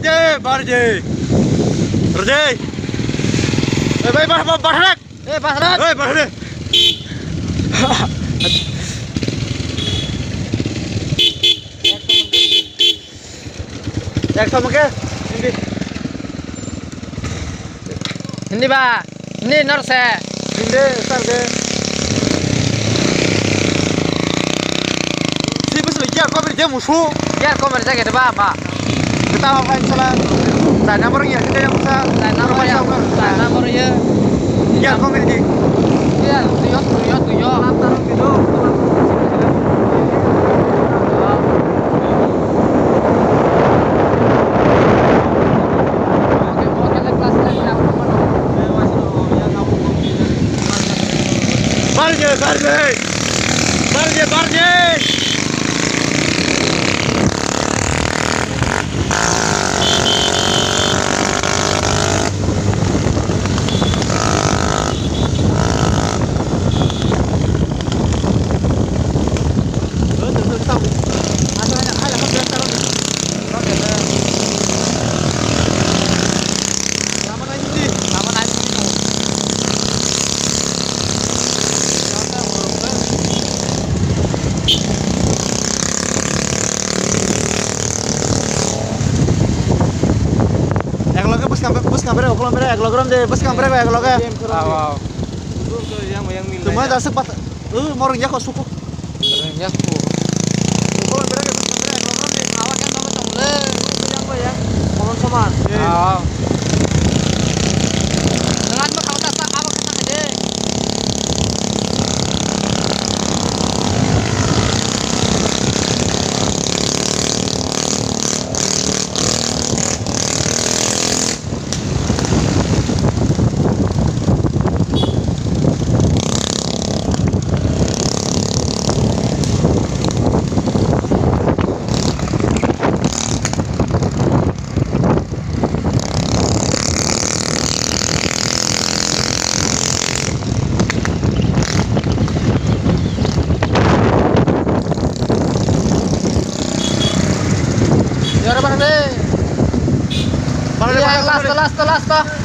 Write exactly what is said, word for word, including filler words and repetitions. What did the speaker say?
Eh, barje. Rje. Eh, bai, bar, bar, bar, eh, bar, eh, bar. Ekso mungkin. Hindi. Hindi ba? Hindi, norse. Hindi, sir, de. Si, bus lo gear cover de musu. Gear cover jaga de ba, ba. Kita apa yang salah? Saya nomor ya, kita yang salah. Saya nomor ya. Saya nomor ya. Gear cover di. Iya, tuyo, tuyo, tuyo. Barje, barje! Barje, barje! Ekloge bwskang, bwskang bere, okolong bere, ekloge rom de, bwskang bere, ekloge. Aw, aw. Tuma dasuk pat, uh, morong yakho suku. Yakho. Okolong bere, bwskang bere, ekloge rom de. Awa khe tamo tong le. Yang ba ya. Kolon soman. Aw. Dengan mo khata sa, awa khe tang de. Yara barang de. Barang de, iya, barang de, last, barang de. Last, last.